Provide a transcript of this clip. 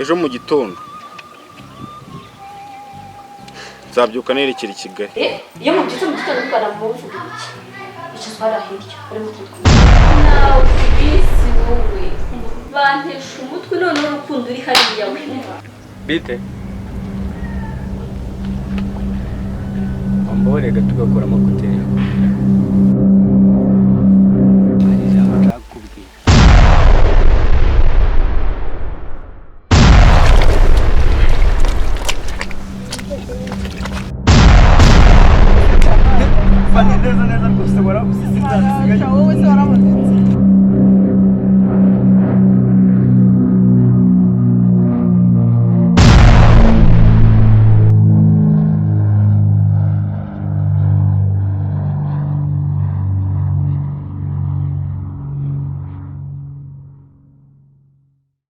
Ejo mu gitondo nzabyuka nerekera i Kigali. Iyo mubyutse mu gitondo mukora muvuga iki? Icazwa hariya hirya urimo utuntu. Nawe bisi wowe bantesha umutwe, noneho urukundo uri hariya we. Bite wambabarega tugakuramo kuteri.